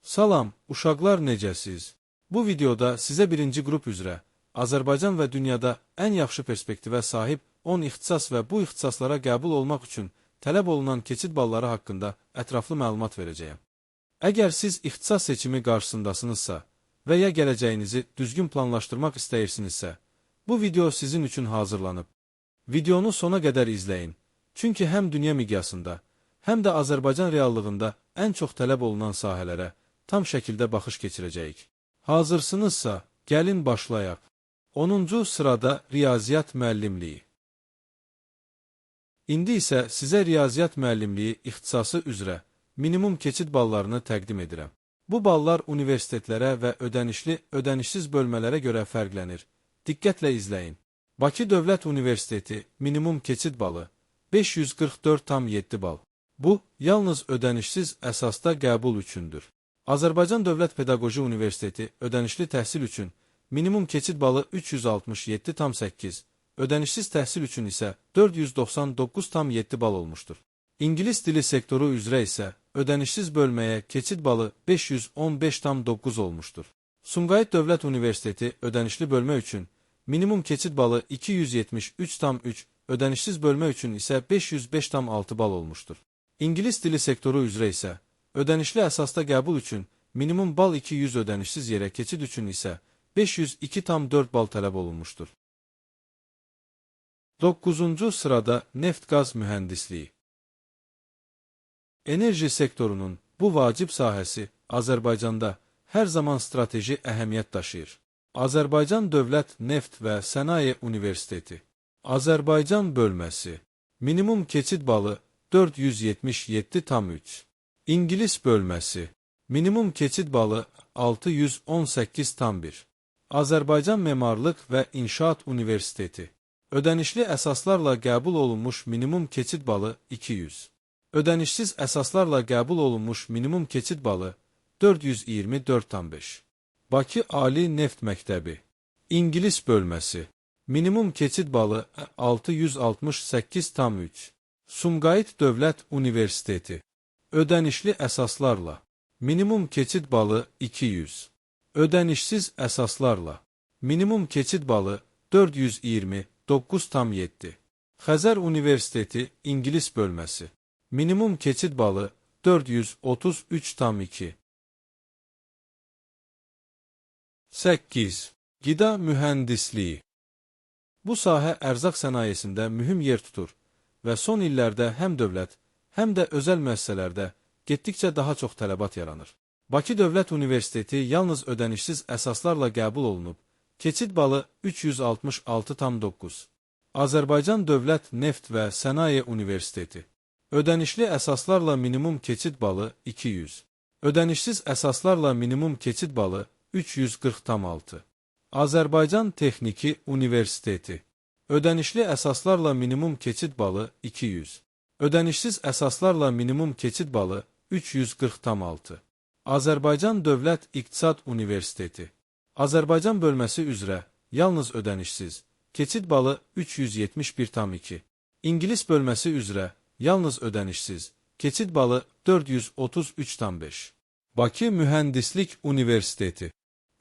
Salam, uşaqlar, necəsiz? Bu videoda sizə birinci qrup üzrə Azərbaycan və dünyada ən yaxşı perspektivə sahib 10 ixtisas və bu ixtisaslara qəbul olmaq üçün tələb olunan keçid balları haqqında ətraflı məlumat verəcəyəm. Əgər siz ixtisas seçimi qarşısındasınızsa və ya gələcəyinizi düzgün planlaşdırmaq istəyirsinizsə, bu video sizin üçün hazırlanıb. Videonu sona qədər izləyin. Çünki həm dünya miqyasında, həm də Azərbaycan reallığında ən çox tələb olunan sahələrə tam şəkildə baxış keçirəcəyik. Hazırsınızsa, gəlin başlayaq. 10-cu sırada riyaziyyat müəllimliyi. İndi isə sizə riyaziyyat müəllimliyi ixtisası üzrə minimum keçid ballarını təqdim edirəm. Bu ballar universitetlərə və ödənişli, ödənişsiz bölmələrə görə fərqlənir. Diqqətlə izləyin. Bakı Dövlət Universiteti minimum keçid balı 544,7 bal. Bu, yalnız ödənişsiz əsasda qəbul üçündür. Azərbaycan Dövlət Pedaqoji Universiteti ödənişli təhsil üçün minimum keçid balı 367,8, ödənişsiz təhsil üçün isə 499,7 bal olmuşdur. İngilis dili sektoru üzrə isə ödənişsiz bölməyə keçid balı 515,9 olmuşdur. Sumqayıt Dövlət Universiteti ödənişli bölmə üçün minimum keçid balı 273,3, ödənişsiz bölmə üçün isə 505,6 bal olmuşdur. İngilis dili sektoru üzrə isə ödənişli əsasda qəbul üçün minimum bal 200, ödənişsiz yerə keçid üçün isə 502,4 bal tələb olunmuşdur. 9-cu sırada neft-qaz mühəndisliyi. Enerji sektorunun bu vacib sahəsi Azərbaycanda hər zaman strateji əhəmiyyət daşıyır. Azərbaycan Dövlət Neft və Sənaye Universiteti Azərbaycan bölməsi minimum keçid balı 477,3. İngilis bölməsi minimum keçid balı 618,1. Azərbaycan Memarlıq və İnşaat Universiteti ödənişli əsaslarla qəbul olunmuş minimum keçid balı 200. Ödənişsiz əsaslarla qəbul olunmuş minimum keçid balı 424,5. Bakı Ali Neft Məktəbi İngilis bölməsi minimum keçid balı 668,3. Sumqayıt Dövlət Universiteti ödənişli əsaslarla minimum keçid balı 200. Ödənişsiz əsaslarla minimum keçid balı 429,7. Xəzər Universiteti İngilis bölməsi minimum keçid balı 433,2. 8. Qida mühəndisliyi. Bu sahə ərzaq sənayesində mühüm yer tutur və son illərdə həm dövlət, həm də özəl müəssisələrdə getdikcə daha çox tələbat yaranır. Bakı Dövlət Universiteti yalnız ödənişsiz əsaslarla qəbul olunub, keçid balı 366,9. Azərbaycan Dövlət Neft və Sənaye Universiteti ödənişli əsaslarla minimum keçid balı 200. Ödənişsiz əsaslarla minimum keçid balı 340,6. Azərbaycan Texniki Universiteti ödənişli əsaslarla minimum keçid balı 200. Ödənişsiz əsaslarla minimum keçid balı 340,6. Azərbaycan Dövlət İqtisad Universiteti Azərbaycan bölməsi üzrə yalnız ödənişsiz keçid balı 371,2. İngilis bölməsi üzrə yalnız ödənişsiz keçid balı 433,5. Bakı Mühəndislik Universiteti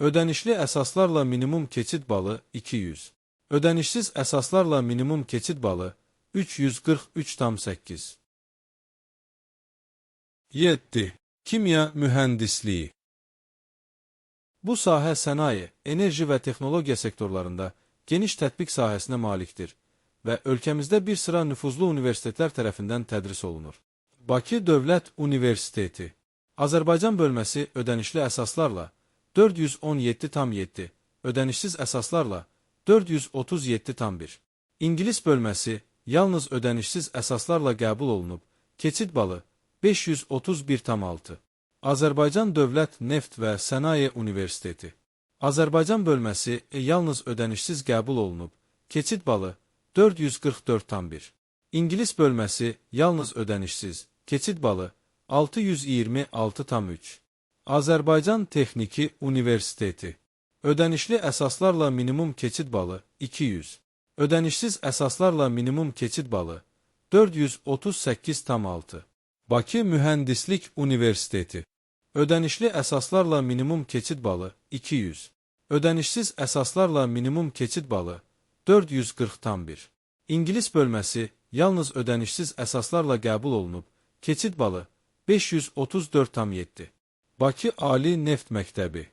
ödənişli əsaslarla minimum keçid balı 200. Ödənişsiz əsaslarla minimum keçid balı 343,8. 7. Kimya mühəndisliyi. Bu sahə sənaye, enerji və texnologiya sektorlarında geniş tətbiq sahəsinə malikdir və ölkəmizdə bir sıra nüfuzlu universitetlər tərəfindən tədris olunur. Bakı Dövlət Universiteti Azərbaycan bölməsi ödənişli əsaslarla 417,7, ödənişsiz əsaslarla 437,1. İngilis bölməsi yalnız ödənişsiz əsaslarla qəbul olunub, keçid balı 531,6. Azərbaycan Dövlət Neft və Sənaye Universiteti Azərbaycan bölməsi yalnız ödənişsiz qəbul olunub, keçid balı 444,1. İngilis bölməsi yalnız ödənişsiz, keçid balı 626,3. Azərbaycan Texniki Universiteti ödənişli əsaslarla minimum keçid balı 200. Ödənişsiz əsaslarla minimum keçid balı 438,6. Bakı Mühəndislik Universiteti Ödənişli əsaslarla minimum keçid balı 200. Ödənişsiz əsaslarla minimum keçid balı 440,1. İngilis bölməsi yalnız ödənişsiz əsaslarla qəbul olunub, keçid balı 534,7. Bakı Ali Neft Məktəbi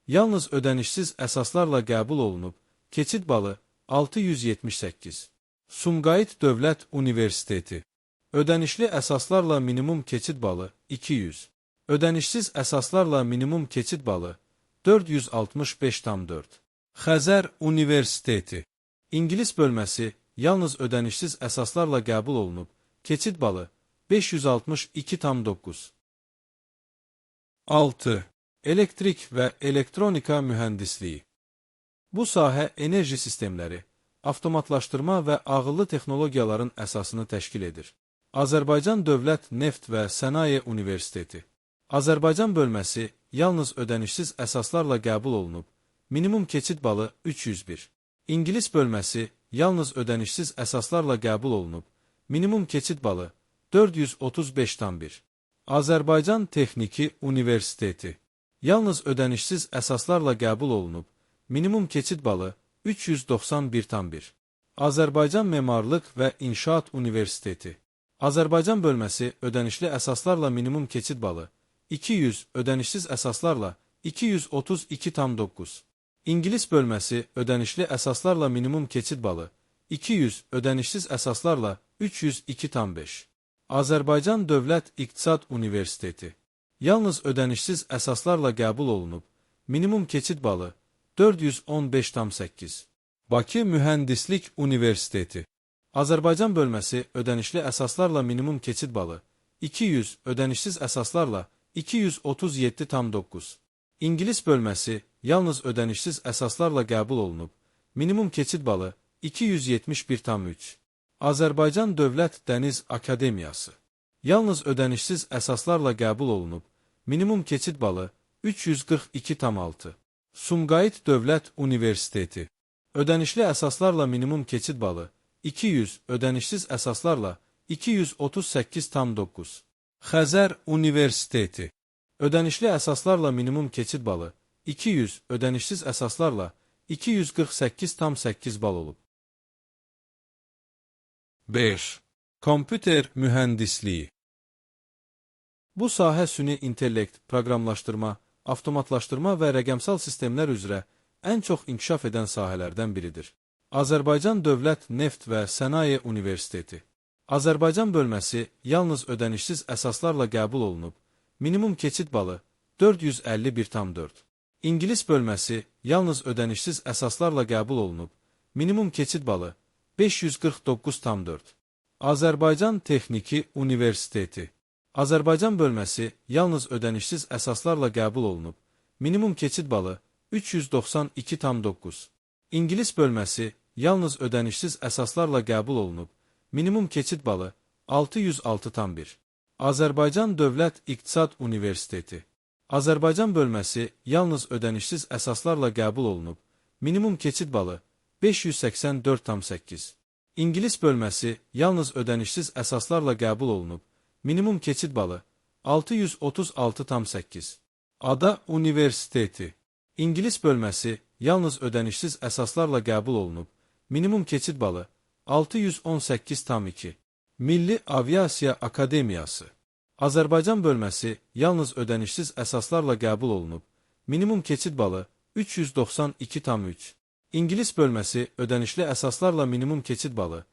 yalnız ödənişsiz əsaslarla qəbul olunub, keçid balı 678. Sumqayıt Dövlət Universiteti ödənişli əsaslarla minimum keçid balı 200. Ödənişsiz əsaslarla minimum keçid balı 465,4. Xəzər Universiteti İngilis bölməsi yalnız ödənişsiz əsaslarla qəbul olunub, keçid balı 562,9. 6. Elektrik və elektronika mühəndisliyi. Bu sahə enerji sistemləri, avtomatlaşdırma və ağıllı texnologiyaların əsasını təşkil edir. Azərbaycan Dövlət Neft və Sənaye Universiteti Azərbaycan bölməsi yalnız ödənişsiz əsaslarla qəbul olunub, minimum keçid balı 301. İngilis bölməsi yalnız ödənişsiz əsaslarla qəbul olunub, minimum keçid balı 435,1. Azərbaycan Texniki Universiteti yalnız ödənişsiz əsaslarla qəbul olunub, minimum keçid balı 391,1. Azərbaycan Memarlıq və İnşaat Universiteti Azərbaycan bölməsi ödənişli əsaslarla minimum keçid balı 200, ödənişsiz əsaslarla 232,9. İngilis bölməsi ödənişli əsaslarla minimum keçid balı 200, ödənişsiz əsaslarla 302,5. Azərbaycan Dövlət İqtisad Universiteti yalnız ödənişsiz əsaslarla qəbul olunub, minimum keçid balı 415,8. Bakı Mühəndislik Universiteti Azərbaycan bölməsi ödənişli əsaslarla minimum keçid balı 200, ödənişsiz əsaslarla 237,9. İngilis bölməsi yalnız ödənişsiz əsaslarla qəbul olunub, minimum keçid balı 271,3. Azərbaycan Dövlət Dəniz Akademiyası yalnız ödənişsiz əsaslarla qəbul olunub, minimum keçid balı 342,6. Sumqayıt Dövlət Universiteti ödənişli əsaslarla minimum keçid balı 200, ödənişsiz əsaslarla 238,9. Xəzər Universiteti ödənişli əsaslarla minimum keçid balı 200, ödənişsiz əsaslarla 248,8 bal olub. 5. Kompüter mühəndisliyi. Bu sahə süni intellekt, proqramlaşdırma, avtomatlaşdırma və rəqəmsal sistemlər üzrə ən çox inkişaf edən sahələrdən biridir. Azərbaycan Dövlət Neft və Sənaye Universiteti Azərbaycan bölməsi yalnız ödənişsiz əsaslarla qəbul olunub, minimum keçid balı 451,4. İngilis bölməsi yalnız ödənişsiz əsaslarla qəbul olunub, minimum keçid balı 549,4. Azərbaycan Texniki Universiteti Azərbaycan bölməsi yalnız ödənişsiz əsaslarla qəbul olunub, minimum keçid balı 392,9. İngilis bölməsi yalnız ödənişsiz əsaslarla qəbul olunub, minimum keçid balı 606,1. Azərbaycan Dövlət İqtisad Universiteti Azərbaycan bölməsi yalnız ödənişsiz əsaslarla qəbul olunub, minimum keçid balı 584,8. İngilis bölməsi yalnız ödənişsiz əsaslarla qəbul olunub, minimum keçid balı 636,8. Ada Universiteti İngilis bölməsi yalnız ödənişsiz əsaslarla qəbul olunub, minimum keçid balı 618,2. Milli Aviasiya Akademiyası Azərbaycan bölməsi yalnız ödənişsiz əsaslarla qəbul olunub, minimum keçid balı 392,3. İngilis bölməsi ödənişli əsaslarla minimum keçid balı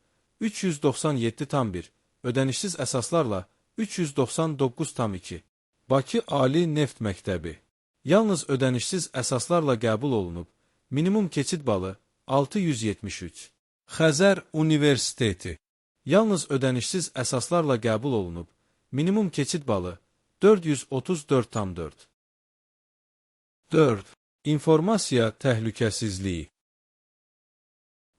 397,1, ödənişsiz əsaslarla 399,2. Bakı Ali Neft Məktəbi yalnız ödənişsiz əsaslarla qəbul olunub, minimum keçid balı 673. Xəzər Universiteti yalnız ödənişsiz əsaslarla qəbul olunub, minimum keçid balı 434,4. 4. İnformasiya təhlükəsizliyi.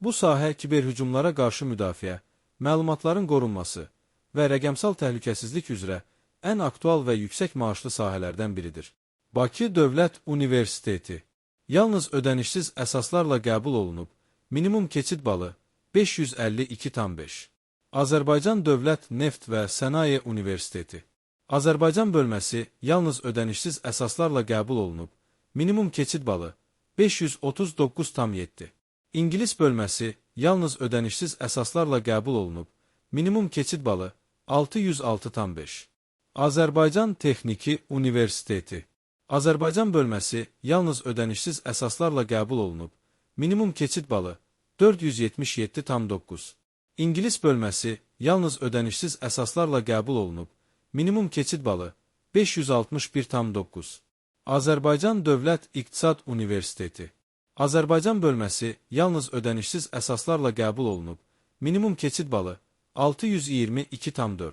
Bu sahə kiberhücumlara qarşı müdafiə, məlumatların qorunması və rəqəmsal təhlükəsizlik üzrə ən aktual və yüksək maaşlı sahələrdən biridir. Bakı Dövlət Universiteti yalnız ödənişsiz əsaslarla qəbul olunub, minimum keçid balı 552,5. Azərbaycan Dövlət Neft və Sənaye Universiteti Azərbaycan bölməsi yalnız ödənişsiz əsaslarla qəbul olunub, minimum keçid balı 539,7. İngilis bölməsi yalnız ödənişsiz əsaslarla qəbul olunub, minimum keçid balı 606,5. Azərbaycan Texniki Universiteti. Azərbaycan bölməsi yalnız ödənişsiz əsaslarla qəbul olunub, minimum keçid balı 477,9. İngilis bölməsi yalnız ödənişsiz əsaslarla qəbul olunub, minimum keçid balı 561,9. Azərbaycan Dövlət İqtisad Universiteti. Azərbaycan bölməsi yalnız ödənişsiz əsaslarla qəbul olunub, minimum keçid balı 622,4.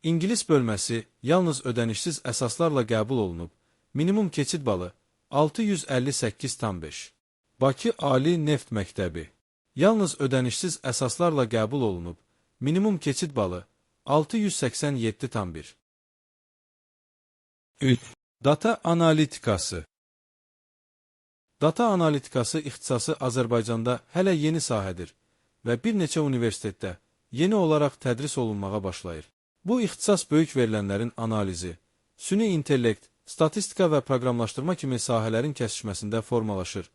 İngilis bölməsi yalnız ödənişsiz əsaslarla qəbul olunub, minimum keçid balı 658,5. Bakı Ali Neft Məktəbi. Yalnız ödənişsiz əsaslarla qəbul olunub, minimum keçid balı 687,1. 3. Data analitikası. Data analitikası ixtisası Azərbaycanda hələ yeni sahədir və bir neçə universitetdə yeni olaraq tədris olunmağa başlayır. Bu ixtisas böyük verilənlərin analizi, süni intellekt, statistika və proqramlaşdırma kimi sahələrin kəsişməsində formalaşır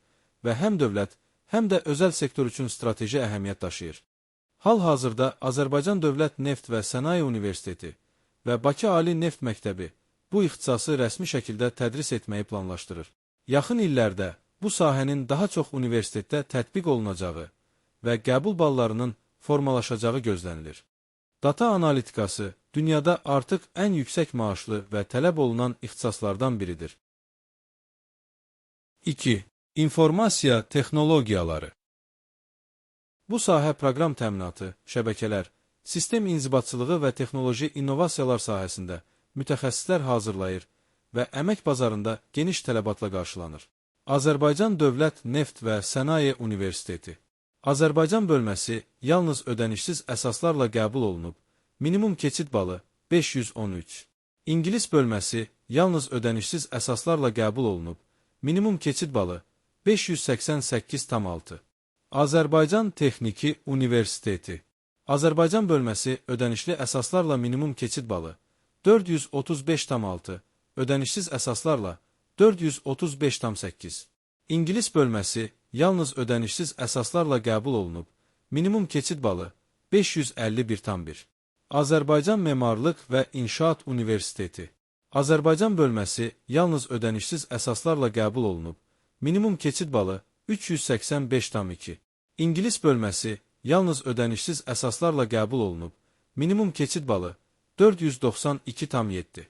və həm dövlət, həm də özəl sektor üçün strateji əhəmiyyət daşıyır. Hal-hazırda Azərbaycan Dövlət Neft və Sənaye Universiteti və Bakı Ali Neft Məktəbi bu ixtisası rəsmi şəkildə tədris etməyi planlaşdırır. Yaxın illərdə bu sahənin daha çox universitetdə tətbiq olunacağı və qəbul ballarının formalaşacağı gözlənilir. Data analitikası dünyada artıq ən yüksək maaşlı və tələb olunan ixtisaslardan biridir. 2. İnformasiya texnologiyaları. Bu sahə proqram təminatı, şəbəkələr, sistem inzibatçılığı və texnoloji innovasiyalar sahəsində mütəxəssislər hazırlayır və əmək bazarında geniş tələbatla qarşılanır. Azərbaycan Dövlət Neft və Sənaye Universiteti. Azərbaycan bölməsi yalnız ödənişsiz əsaslarla qəbul olunub, minimum keçid balı 513. İngilis bölməsi yalnız ödənişsiz əsaslarla qəbul olunub, minimum keçid balı 588,6. Azərbaycan Texniki Universiteti. Azərbaycan bölməsi ödənişli əsaslarla minimum keçid balı 435,6, ödənişsiz əsaslarla 435,8. İngilis bölməsi yalnız ödənişsiz əsaslarla qəbul olunub, minimum keçid balı 551,1. Azərbaycan Memarlıq və İnşaat Universiteti. Azərbaycan bölməsi yalnız ödənişsiz əsaslarla qəbul olunub, minimum keçid balı 385,2. İngilis bölməsi yalnız ödənişsiz əsaslarla qəbul olunub, minimum keçid balı 492,7.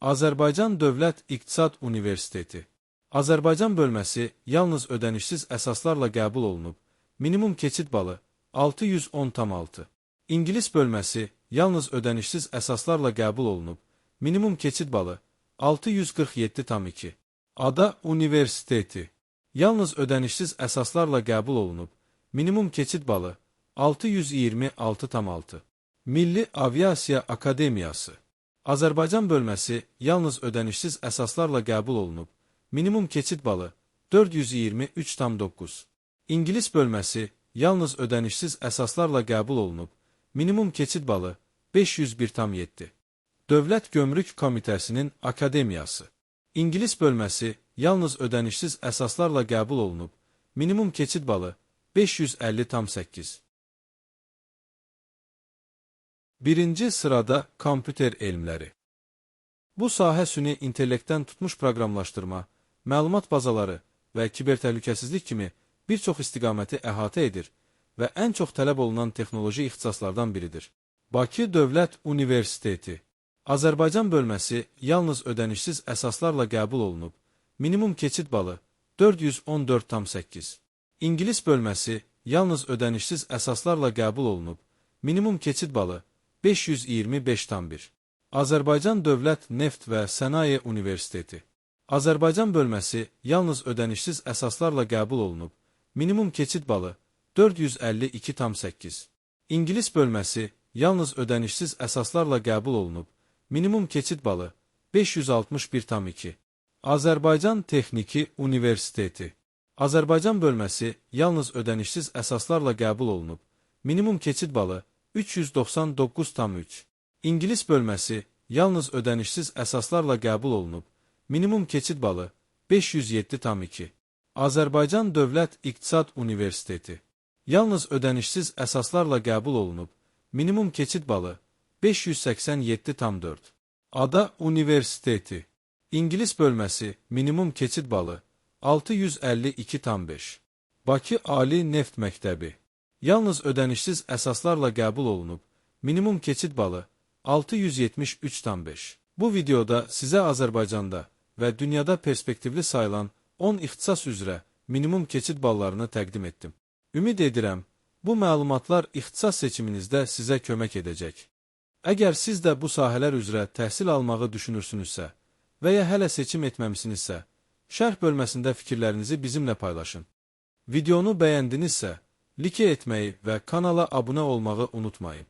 Azərbaycan Dövlət İqtisad Universiteti. Azərbaycan bölməsi yalnız ödənişsiz əsaslarla qəbul olunub, minimum keçid balı 610,6. İngilis bölməsi yalnız ödənişsiz əsaslarla qəbul olunub, minimum keçid balı 647,2. Ada Universiteti. Yalnız ödənişsiz əsaslarla qəbul olunub, minimum keçid balı 626,6. Milli Aviasiya Akademiyası. Azərbaycan bölməsi yalnız ödənişsiz əsaslarla qəbul olunub, minimum keçid balı 423,9. İngilis bölməsi yalnız ödənişsiz əsaslarla qəbul olunub, minimum keçid balı 501,7. Dövlət Gömrük Komitəsinin Akademiyası. İngilis bölməsi yalnız ödənişsiz əsaslarla qəbul olunub, minimum keçid balı 550,8. Birinci sırada kompüter elmləri. Bu sahə süni intellektdən tutmuş proqramlaşdırma, məlumat bazaları və kibertəhlükəsizlik kimi bir çox istiqaməti əhatə edir və ən çox tələb olunan texnoloji ixtisaslardan biridir. Bakı Dövlət Universiteti. Azərbaycan bölməsi yalnız ödənişsiz əsaslarla qəbul olunub, minimum keçid balı 414,8. İngilis bölməsi yalnız ödənişsiz əsaslarla qəbul olunub, minimum keçid balı 525,1. Azərbaycan Dövlət Neft və Sənaye Universiteti. Azərbaycan bölməsi yalnız ödənişsiz əsaslarla qəbul olunub, minimum keçid balı 452,8. İngilis bölməsi yalnız ödənişsiz əsaslarla qəbul olunub, minimum keçid balı 561,2. Azərbaycan Texniki Universiteti. Azərbaycan bölməsi yalnız ödənişsiz əsaslarla qəbul olunub, minimum keçid balı 399,3. İngilis bölməsi Yalnız ödənişsiz əsaslarla qəbul olunub, minimum keçid balı 507,2. Azərbaycan Dövlət İqtisad Universiteti. Yalnız ödənişsiz əsaslarla qəbul olunub, minimum keçid balı 587,4. Ada Universiteti. İngilis bölməsi minimum keçid balı 652,5. Bakı Ali Neft Məktəbi. Yalnız ödənişsiz əsaslarla qəbul olunub, minimum keçid balı 673,5. Bu videoda sizə Azərbaycanda və dünyada perspektivli sayılan 10 ixtisas üzrə minimum keçid ballarını təqdim etdim. Ümid edirəm, bu məlumatlar ixtisas seçiminizdə sizə kömək edəcək. Əgər siz də bu sahələr üzrə təhsil almağı düşünürsünüzsə və ya hələ seçim etməmisinizsə, şərh bölməsində fikirlərinizi bizimlə paylaşın. Videonu bəyəndinizsə, like etməyi və kanala abunə olmağı unutmayın.